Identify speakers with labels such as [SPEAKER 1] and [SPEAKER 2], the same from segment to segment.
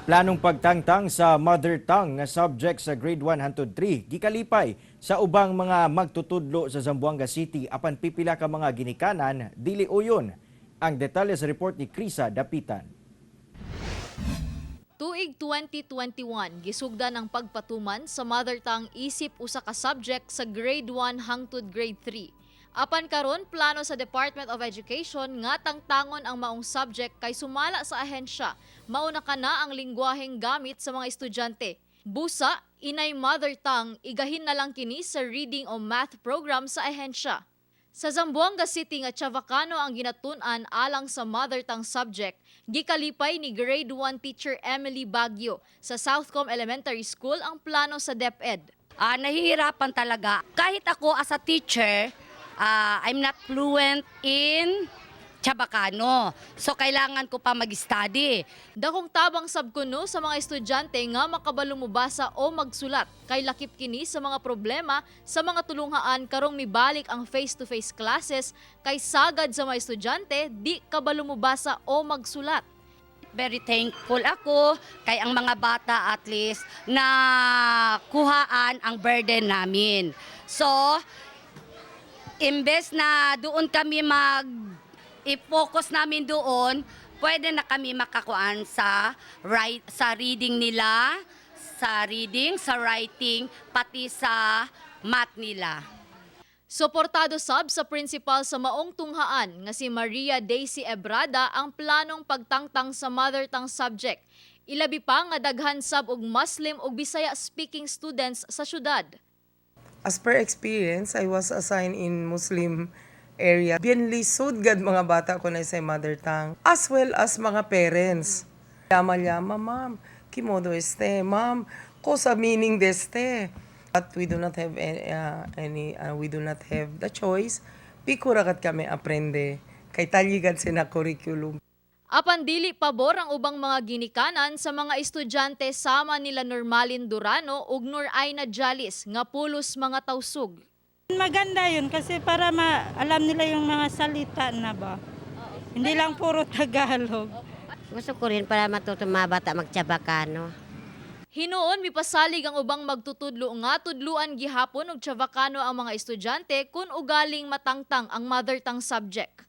[SPEAKER 1] Planong pagtangtang sa mother tongue nga subject sa grade 1 hangtod 3 gikalipay sa ubang mga magtutudlo sa Zamboanga City, apan pipila ka mga ginikanan dili uyon. Ang detalye sa report ni Krisa Dapitan.
[SPEAKER 2] Tuig 2021, gisugdan ang pagpatuman sa mother tongue isip usa ka subject sa grade 1 hangtod grade 3. Apan karon, plano sa Department of Education nga tangtangon ang maong subject kay sumala sa ahensya, mao na kana ang lingwaheng gamit sa mga estudyante. Busa, inay mother tongue, igahin na lang kini sa reading o math program sa ahensya. Sa Zamboanga City nga Chavacano ang ginatun-an alang sa mother tongue subject, gikalipay ni grade 1 teacher Emily Baguio sa Southcom Elementary School ang plano sa DepEd.
[SPEAKER 3] Nahihirapan talaga. Kahit ako as a teacher, I'm not fluent in Chabacano. So, kailangan ko pa mag-study.
[SPEAKER 2] Dakong tabang sab kuno sa mga estudyante nga makabalo mobasa o magsulat kay lakip kini sa mga problema sa mga tulunghaan karong mibalik ang face-to-face classes kay sagad sa mga estudyante di kabalo mobasa o magsulat.
[SPEAKER 3] Very thankful ako kay ang mga bata, at least na kuhaan ang burden namin. So, imbes na doon kami mag i-focus namin doon, pwede na kami makakuan sa reading nila, sa reading, sa writing, pati sa math nila.
[SPEAKER 2] Suportado sab sa principal sa maong tunghaan nga si Maria Daisy Ebrada ang planong pagtangtang sa mother tongue subject. Ilabi pa nga daghan sab og Muslim ug Bisaya speaking students sa syudad.
[SPEAKER 4] As per experience, I was assigned in Muslim area. Bien lisod gad mga bata ko na sa mother tongue, as well as mga parents. Llama-llama, "Ma'am, kimodo este, ma'am, ko sa meaning deste." But we do not have the choice. Pikura kat kami aprende. Kay talyigan sina curriculum.
[SPEAKER 2] Apan dili pabor ang ubang mga ginikanan sa mga estudyante sama nila Normalin Durano ug Nur Aina Jalis nga pulos mga tausug.
[SPEAKER 5] Maganda yun kasi para alam nila yung mga salita na ba. Hindi lang puro Tagalog.
[SPEAKER 6] Gusto ko rin para matuto mga bata mag-Chabacano.
[SPEAKER 2] Hinuon mipasalig ang ubang magtutudlo nga tudluan gihapon og Chavacano ang mga estudyante kung ugaling matangtang ang mother tongue subject.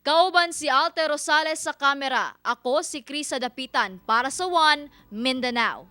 [SPEAKER 2] Kauban si Alte Rosales sa kamera. Ako si Krisa Dapitan para sa One Mindanao.